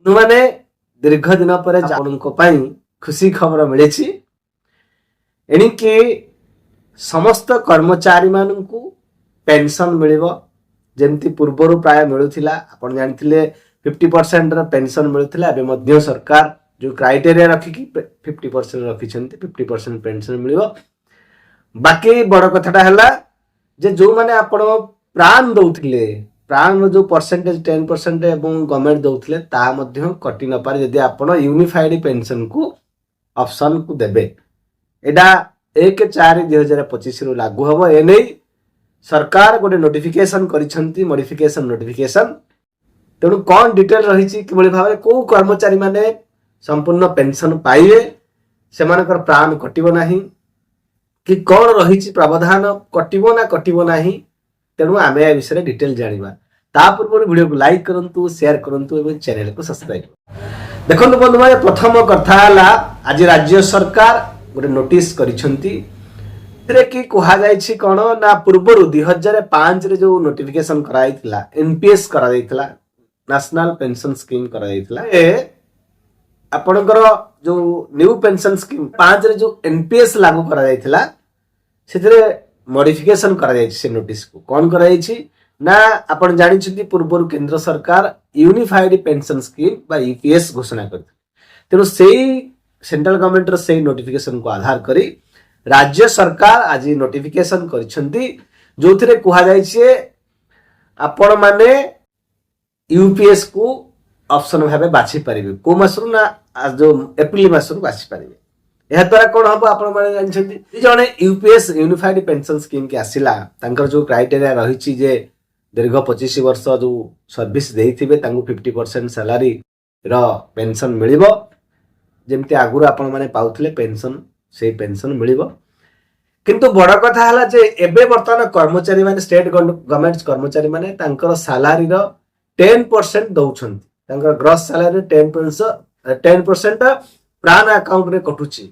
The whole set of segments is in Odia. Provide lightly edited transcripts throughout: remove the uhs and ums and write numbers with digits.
ମାନେ ଦୀର୍ଘ ଦିନ ପରେ ଆପଣଙ୍କ ପାଇଁ ଖୁସି ଖବର ମିଳିଛି। ଏଣିକି ସମସ୍ତ କର୍ମଚାରୀମାନଙ୍କୁ ପେନସନ୍ ମିଳିବ, ଯେମିତି ପୂର୍ବରୁ ପ୍ରାୟ ମିଳୁଥିଲା। ଆପଣ ଜାଣିଥିଲେ, 50%ର ପେନସନ୍ ମିଳୁଥିଲା। ଏବେ ମଧ୍ୟ ସରକାର ଯେଉଁ କ୍ରାଇଟେରିଆ ରଖିକି 50% ରଖିଛନ୍ତି, 50% ପେନସନ୍ ମିଳିବ। ବାକି ବଡ଼ କଥାଟା ହେଲା ଯେ ଯେଉଁମାନେ ଆପଣ ପ୍ରାନ୍ ଦଉଥିଲେ, ପ୍ରାନ୍ର ଯେଉଁ ପରସେଣ୍ଟେଜ 10% ଏବଂ ଗଭର୍ଣ୍ଣମେଣ୍ଟ ଦଉଥିଲେ, ତାହା ମଧ୍ୟ କଟି ନପାରେ ଯଦି ଆପଣ ୟୁନିଫାଇଡ୍ ପେନସନ୍କୁ ଅପସନ୍କୁ ଦେବେ। ଏଇଟା 1/4/2025ରୁ ଲାଗୁ ହେବ। ଏନେଇ ସରକାର ଗୋଟେ ନୋଟିଫିକେସନ କରିଛନ୍ତି, ମଡିଫିକେସନ ନୋଟିଫିକେସନ। ତେଣୁ କ'ଣ ଡିଟେଲ ରହିଛି, କିଭଳି ଭାବରେ କୋଉ କର୍ମଚାରୀମାନେ ସମ୍ପୂର୍ଣ୍ଣ ପେନସନ ପାଇବେ, ସେମାନଙ୍କର ପ୍ରାନ୍ କଟିବ ନାହିଁ କି କ'ଣ ରହିଛି ପ୍ରାବଧାନ, କଟିବ ନା କଟିବ ନାହିଁ, ତେଣୁ ଆମେ ଏ ବିଷୟରେ ଡିଟେଲ ଜାଣିବା। ତା ପୂର୍ବରୁ ଭିଡ଼ିଓକୁ ଲାଇକ୍ କରନ୍ତୁ, ସେୟାର କରନ୍ତୁ ଏବଂ ଚ୍ୟାନେଲକୁ ସବସ୍କ୍ରାଇବ କରନ୍ତୁ। ଦେଖନ୍ତୁ ବନ୍ଧୁମାନେ, ପ୍ରଥମ କଥା ହେଲା ଆଜି ରାଜ୍ୟ ସରକାର ଗୋଟେ ନୋଟିସ କରିଛନ୍ତି। ଏଥିରେ କି କୁହାଯାଇଛି କ'ଣ ନା ପୂର୍ବରୁ 2005ରେ ଯୋଉ ନୋଟିଫିକେସନ କରାଯାଇଥିଲା, ଏନପିଏସ୍ କରାଯାଇଥିଲା, ନ୍ୟାସନାଲ ପେନସନ ସ୍କିମ୍ କରାଯାଇଥିଲା, ଏ ଆପଣଙ୍କର ଯୋଉ ନ୍ୟୁ ପେନସନ ସ୍କିମ୍ 5ରେ ଯୋଉ ଏନପିଏସ୍ ଲାଗୁ କରାଯାଇଥିଲା, ସେଥିରେ ମଡିଫିକେସନ କରାଯାଇଛି। ସେ ନୋଟିସକୁ କ'ଣ କରାଯାଇଛି ନା ଆପଣ ଜାଣିଛନ୍ତି, ପୂର୍ବରୁ କେନ୍ଦ୍ର ସରକାର ୟୁନିଫାଇଡ ପେନସନ ସ୍କିମ୍ ବା ୟୁପିଏସ୍ ଘୋଷଣା କରିଥିଲେ। ତେଣୁ ସେଇ ସେଣ୍ଟ୍ରାଲ ଗଭର୍ଣ୍ଣମେଣ୍ଟର ସେଇ ନୋଟିଫିକେସନକୁ ଆଧାର କରି ରାଜ୍ୟ ସରକାର ଆଜି ନୋଟିଫିକେସନ କରିଛନ୍ତି, ଯୋଉଥିରେ କୁହାଯାଇଛି ଯେ ଆପଣମାନେ ୟୁପିଏସ୍ କୁ ଅପସନ ଭାବେ ବାଛି ପାରିବେ। କୋଉ ମାସରୁ ନା ଯୋଉ ଏପ୍ରିଲ ମାସରୁ ବାଛି ପାରିବେ। ଏହାଦ୍ୱାରା କ'ଣ ହବ? ଆପଣମାନେ ଜାଣିଛନ୍ତି, ଜଣେ ୟୁପିଏସ୍ ୟୁନିଫାଇଡ ପେନସନ ସ୍କିମ୍ କି ଆସିଲା, ତାଙ୍କର ଯୋଉ କ୍ରାଇଟେରିଆ ରହିଛି ଯେ ଦୀର୍ଘ 25 ବର୍ଷ ଯୋଉ ସର୍ଭିସ ଦେଇଥିବେ, ତାଙ୍କୁ 50% ସାଲାରୀର ପେନସନ ମିଳିବ। ଯେମିତି ଆଗରୁ ଆପଣମାନେ ପାଉଥିଲେ ପେନସନ, ସେଇ ପେନସନ ମିଳିବ। କିନ୍ତୁ ବଡ କଥା ହେଲା ଯେ ଏବେ ବର୍ତ୍ତମାନ କର୍ମଚାରୀ ମାନେ, ଷ୍ଟେଟ ଗଭର୍ଣ୍ଣମେଣ୍ଟ କର୍ମଚାରୀ ମାନେ ତାଙ୍କର ସାଲାରୀର 10% ଦଉଛନ୍ତି। ତାଙ୍କର ଗ୍ରସ୍ ସାଲାରୀ 10% ପ୍ରାନ୍ ଆକାଉଣ୍ଟରେ କଟୁଛି।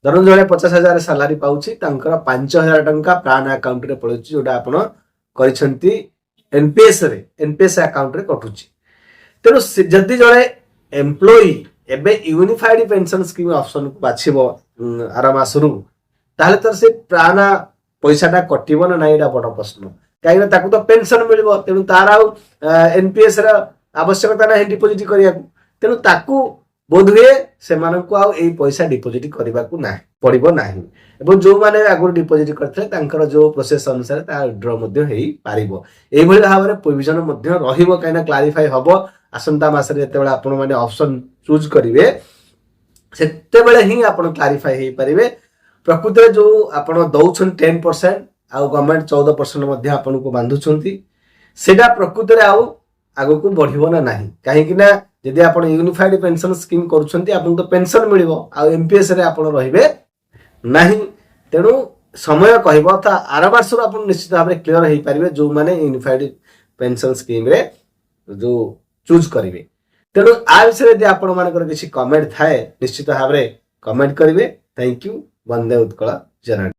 ଧରନ୍ତୁ ଜଣେ 50,000 ସାଲାରୀ ପାଉଛି, ତାଙ୍କର 5,000 ଟଙ୍କା ପ୍ରାନ୍ ଆକାଉଣ୍ଟରେ ପଳଉଛି, ଯୋଉଟା ଆପଣ କରିଛନ୍ତି ଏନପିଏସ୍ ରେ, ଏନପିଏସ୍ ଆକାଉଣ୍ଟରେ କଟୁଛି। ତେଣୁ ଯଦି ଜଣେ ଏମ୍ପ୍ଲୟି ଏବେ ୟୁନିଫାଇଡ ପେନସନ ସ୍କିମ୍ ଅପସନକୁ ବାଛିବ ଆର ମାସରୁ, ତାହେଲେ ତାର ସେ ପ୍ରାଣ ପଇସାଟା କଟିବ ନା ନାହିଁ, ଏଇଟା ବଡ ପ୍ରଶ୍ନ। କାହିଁକିନା ତାକୁ ତ ପେନସନ ମିଳିବ, ତେଣୁ ତାର ଆଉ ଏନପିଏସ୍ ର ଆବଶ୍ୟକତା ନାହିଁ ଡିପୋଜିଟ୍ କରିବାକୁ। ତେଣୁ ତାକୁ ବୋଧହୁଏ ସେମାନଙ୍କୁ ଆଉ ଏଇ ପଇସା ଡିପୋଜିଟ୍ କରିବାକୁ ନାହିଁ ପଡିବ ନାହିଁ ଏବଂ ଯୋଉମାନେ ଆଗରୁ ଡିପୋଜିଟ୍ କରିଥିଲେ, ତାଙ୍କର ଯୋଉ ପ୍ରୋସେସ ଅନୁସାରେ ତା ୱିଡ୍ର ମଧ୍ୟ ହେଇପାରିବ। ଏଇଭଳି ଭାବରେ ପ୍ରୋଭିଜନ ମଧ୍ୟ ରହିବ, କାହିଁକିନା କ୍ଲାରିଫାଇ ହବ ଆସନ୍ତା ମାସରେ। ଯେତେବେଳେ ଆପଣମାନେ ଅପସନ ଚୁଜ୍ କରିବେ, ସେତେବେଳେ ହିଁ ଆପଣ କ୍ଲାରିଫାଇ ହେଇପାରିବେ। ପ୍ରକୃତରେ ଯୋଉ ଆପଣ ଦଉଛନ୍ତି 10% ଆଉ ଗଭର୍ଣ୍ଣମେଣ୍ଟ 14% ମଧ୍ୟ ଆପଣଙ୍କୁ ବାନ୍ଧୁଛନ୍ତି, ସେଇଟା ପ୍ରକୃତରେ ଆଉ ଆଗକୁ ବଢିବ ନା ନାହିଁ? କାହିଁକି ନା ଯଦି ଆପଣ ୟୁନିଫାଇଡ ପେନସନ ସ୍କିମ୍ କରୁଛନ୍ତି, ଆପଣଙ୍କୁ ତ ପେନସନ ମିଳିବ, ଆଉ ଏନପିଏସ୍ ରେ ଆପଣ ରହିବେ ନାହିଁ। ତେଣୁ ସମୟ କହିବ। ତ ଆର ମାସରୁ ଆପଣ ନିଶ୍ଚିତ ଭାବରେ କ୍ଲିୟର ହେଇପାରିବେ, ଯୋଉମାନେ ୟୁନିଫାଇଡ ପେନସନ ସ୍କିମ୍ରେ ଯୋଉ ଚୁଜ୍ କରିବେ। ତେଣୁ ଆ ବିଷୟରେ ଯଦି ଆପଣମାନଙ୍କର କିଛି କମେଣ୍ଟ ଥାଏ, ନିଶ୍ଚିତ ଭାବରେ କମେଣ୍ଟ କରିବେ। Thank you. Vande Utkal Janani.